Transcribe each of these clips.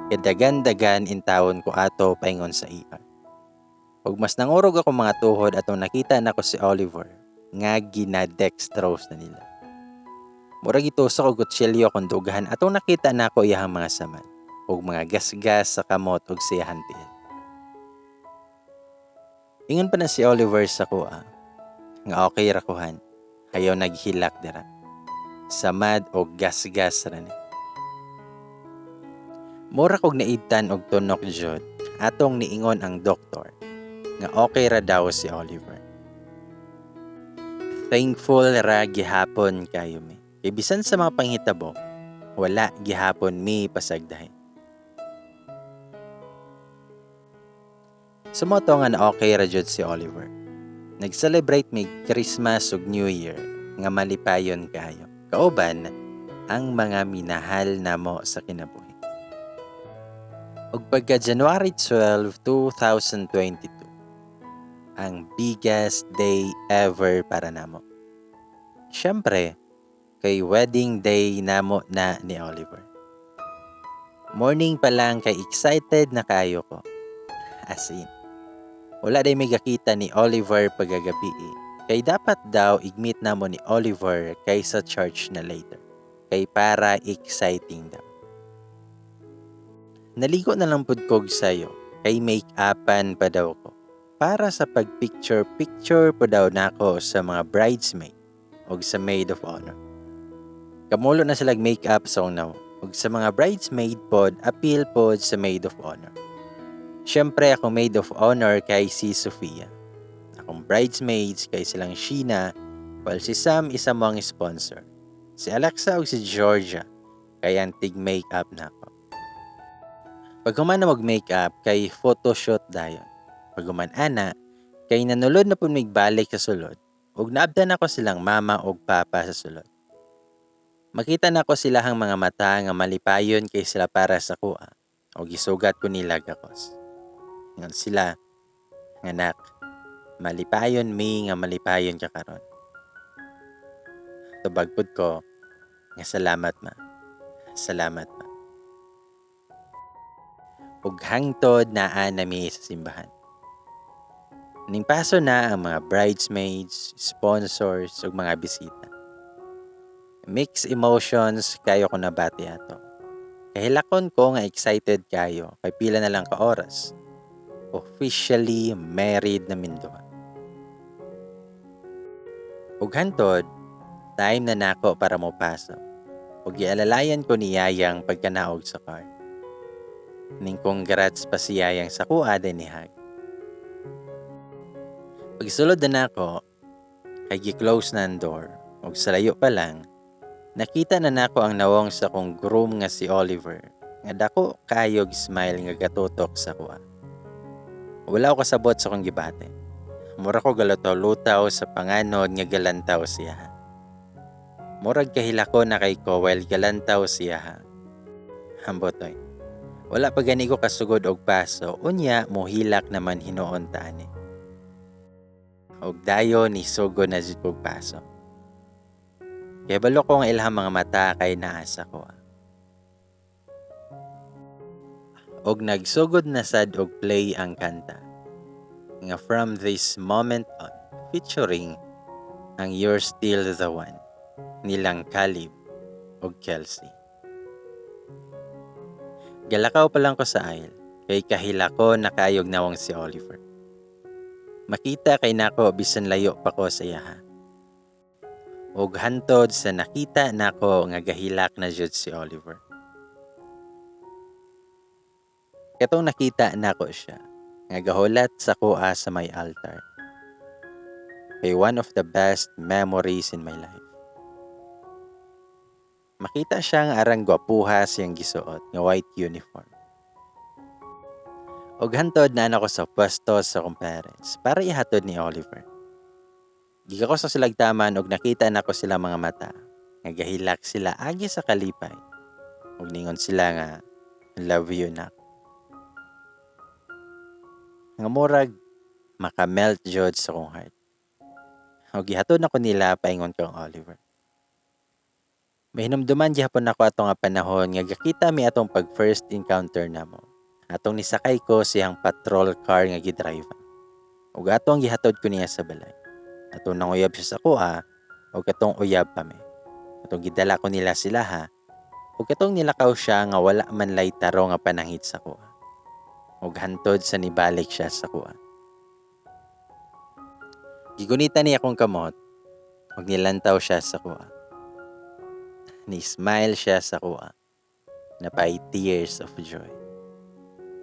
Kadagan-dagan intawon ko ato paingon sa ER. Ug mas nangurog ako mga tuhod atong nakita nako si Oliver nga gina-dextrose na nila. Murag gitusok og kutsilyo akong dughan atong nakita nako iyahang mga samad ug mga gasgas sa kamot ug sa iyahang tiil. Ingon pa na si Oliver sa kuha nga okay ra kuhan, ayaw naghilak dira. Samad og gasgas ra ni. Mura kog naibtan og tunok jud atong niingon ang doktor nga okay ra daw si Oliver. Thankful ra gihapon kayo mi. Kay bisan sa mga panghitabo, wala gihapon mi pasagdahin. Sumoto nga na okay ra jud si Oliver. Nag-celebrate mi Christmas ug New Year nga malipayon kayo. Kauban ang mga minahal namo sa kinabuhi. Ug pagka January 12, 2022, ang biggest day ever para namo. Siyempre, kay wedding day namo na ni Oliver. Morning pa lang kay excited na kayo ko. As in, wala day may gakita ni Oliver pagkagabi eh. Kay dapat daw igmeet namo ni Oliver kay sa church na later. Kay para exciting daw. Naligo na lang pud kog sayo, kay make-upan pa daw ko. Para sa pag-picture-picture po daw nako sa mga bridesmaid og sa maid of honor. Kamulo na silag make-up sa una og sa mga bridesmaid pod, appeal pod sa maid of honor. Siyempre akong maid of honor kay si Sofia. Akong bridesmaids kay silang Sheena, while si Sam isa mo ang sponsor. Si Alexa ug si Georgia kay ang tig make-up nako. Pag human na mag-makeup kay photoshoot dayon. Pag human ana, kay nanulod na pud migbalik sa sulod ug naabdan nako silang mama ug papa sa sulod. Makita nako silahang mga mata nga malipayon kay sila para sa kuha ug gisugat ko nila gakos. Ingon sila, "Anak, malipayon mi nga malipayon ka karon." Tubag pud ko nga salamat ma. Salamat pa. Ug hangtod naa nami sa simbahan. Ningpaso na ang mga bridesmaids, sponsors ug mga bisita. Mixed emotions kayo ko nabati ato. Kahilakon ko nga excited kayo kay pila na lang ka oras. Officially married na minduha. Ug hantod, time na nako para mopaso. Ug gialalayan ko ni Yayang pagkanaog sa car. Ning congrats pa si Yayang sa kuha din ni Hag. Pagsulod na nako, kay gi-close na ang door, ug sa layo pa lang, nakita na nako ang nawong sa akong groom nga si Oliver, nga dako kayog smile nga gatutok sa kuha. Wala ko kasabot sa akong gibati. Mura ko galutaw-lutaw sa panganod nga galantaw siya. Murag kahilako na kay ko while galantaw siya. Hambotoy. Wala pa gani ko kasugod og paso, unya mohilak naman hinuon ta ani. Og dayon ni sugod na jud kog paso. Kay balo ko nga ilahang mga mata kay naa sa ko. Og nagsugod na sad og play ang kanta nga From This Moment On featuring ang You're Still the One nilang Caleb ug Kelsey. Galakaw pa lang ko sa aisle kay kahila ko nakayog nawong si Oliver. Makita kay nako bisan layo pa ko sa iyaha. Ug hantod sa nakita nako nga gahilak na jud si Oliver. Katong nakita nako siya nga gahulat sa kuha sa may altar. Kay one of the best memories in my life. Makita siya nga arang gwapuha siyang gisuot nga white uniform. Ug hantod na ako sa pwesto sa akong parents para ihatod ni Oliver. Giga ko sa silagtaman ug nakita nako sila mga mata nga gahilak sila agi sa kalipay. Ug ningon sila nga love you nak. Nga murag maka-melt jud sa akong heart. Ug gihatod nako nila paingon kang Oliver. Mahinumduman gihapon nako ato nga panahon nga gakita mi atong pag first encounter namo. Atong nisakay ko siyang patrol car nga gidrive. Ug atong gihatod ko niya sa balay. Atong nanguyab siya sa kuha ug katong uyab pa mi. Atong gidala ko nila sila ha. Ug katong nilakaw siya nga wala man lay tarong nga panangit sa kuha. Ug hantod sa nibalik siya sa kuha. Gigunita niya akong kamot ug nilantaw siya sa kuha. Ni-smile siya sa kuha. Napay tears of joy.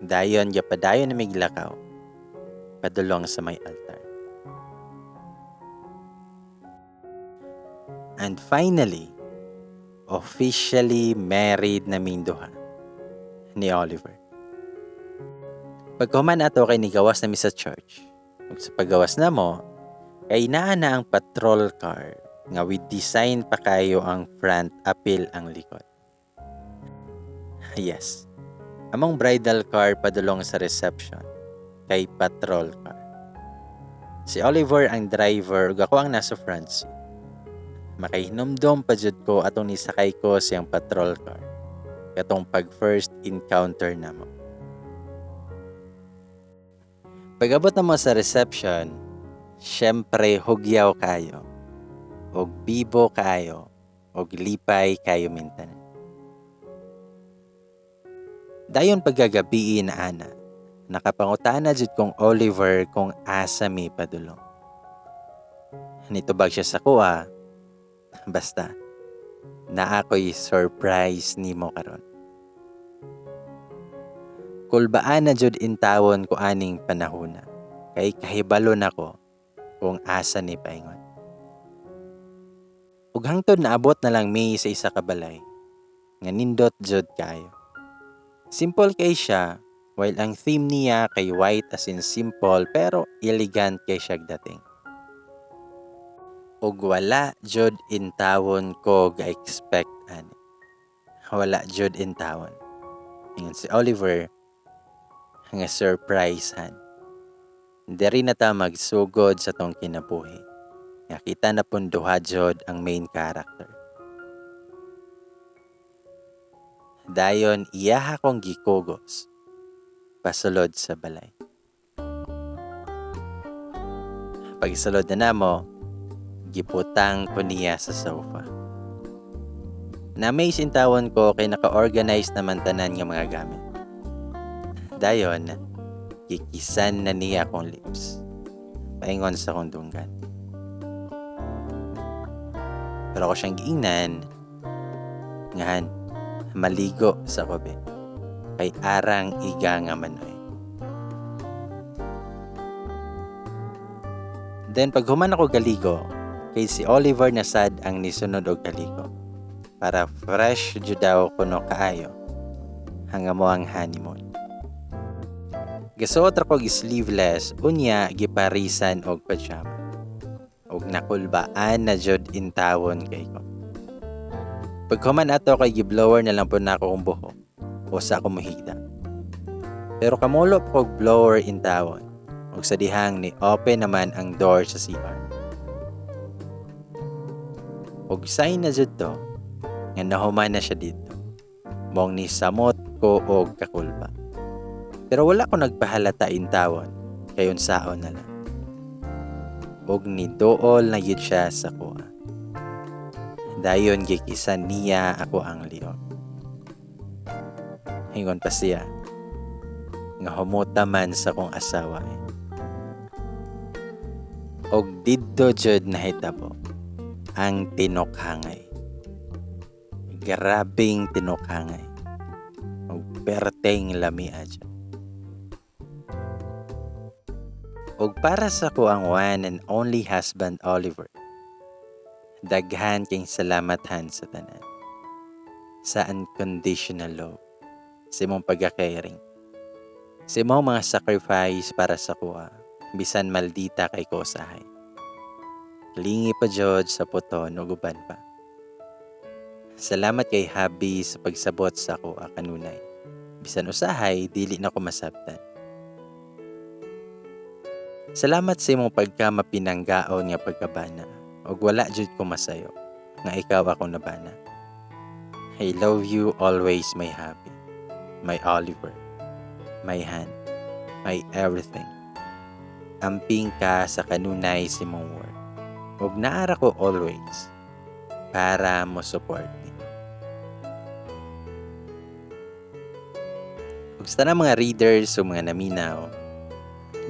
Dayon gapadayon na miglakaw padulong sa may altar. And finally, officially married na ming duha ni Oliver. Pagkahuman ato kay nigawas na mi sa church. Ug sa paggawas na mo, kay naa na ang patrol car nga with design pa kayo ang front apil ang likod. Yes. Among bridal car padulong sa reception kay patrol car. Si Oliver ang driver ug ako ang nasa front seat. Makahinumdom pa jud ko atong nisakay ko siyang patrol car katong pag first encounter namo. Pag-abot namo sa reception, syempre hugyaw kayo, og bibo kayo, og lipay kayo mintanan. Dayon pagkagabii na ana, nakapangutana jud kong Oliver kung asa mi padulong. Nitubag siya sa kuha, basta, naa ko'y surprise nimo karon. Kulbaan na jud intawon ko aning panahona, kay kahibalo nako kung asa ni paingon. Ug hangtod naabot na lang mi sa isa ka balay, nga nindot jud kaayo. Simple kay siya, while ang theme niya kay white as in simple pero elegant kay siya dating. Ug wala jud intawon ko ga-expect ani. Wala jud intawon. Ingon si Oliver nga surprise han. Diri na ta magsugod sa tong kinabuhi. Nga kita na pun duha jud ang main character. Dayon iyaha kong gikugos pasulod sa balay. Pagsulod na namo, giputang ko niya sa sofa. Na-amaze intawon ko kay naka-organize naman tanan nga mga gamit. Dayon, kikisan na niya akong lips. Paingon sa akong dunggan. Pero ako siyang giingnan, ngahan, maligo sa kobe. Kay arang iga nga manoy. Then pag human ako galigo, kay si Oliver na sad ang nisunod og galigo. Para fresh jud daw kuno kaayo. Hanga mo ang honeymoon. Gasuot ra kog sleeveless, unya giparisan og pajama. Og nakulbaan na jud intawon kay ko. Paghuman ato kay giblower na lang po na ako kong buhok o sa ako mohigda. Pero kamulo po kog blower intawon og sa dihang ni open naman ang door sa CR. Og sign na jud to nga nahuman na siya dito. Mong ni samot ko og kakulba. Pero wala ko nagpahalata intawon kay unsaon na lang. Og ni dool na gyud siya sa kuha. Dayon gikisan niya ako ang liog. Hingon pa siya nga humuta man sa kong asawa. Og didto jud nahitabo ang tinukhangay. Grabing tinukhangay. Og perteng lamia jud. Og para sa ko ang one and only husband Oliver, daghan kay salamatan sa tanan. Sa unconditional love, sa imong pagka-caring, sa imong mga sacrifice para sa kuha, bisan maldita kay ko usahay. Lingi pa jud sa puton ug uban pa. Salamat kay Habi sa pagsabot sa kuha kanunay. Bisan usahay, dili na ko masabtan. Salamat sa imong pagka mapinanggaon nga pagkabana ug wala jud ko masayo nga ikaw akong nabana. I love you always, my hubby, my Oliver, my hand, my everything. Amping ka sa kanunay sa imong work. Ug naa ra ko always para mo support nimo. Ug sa tanang mga readers ug mga naminaw,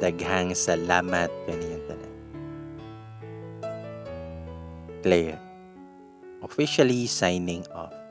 daghang salamat kaninyong tanan. Claire, officially signing off.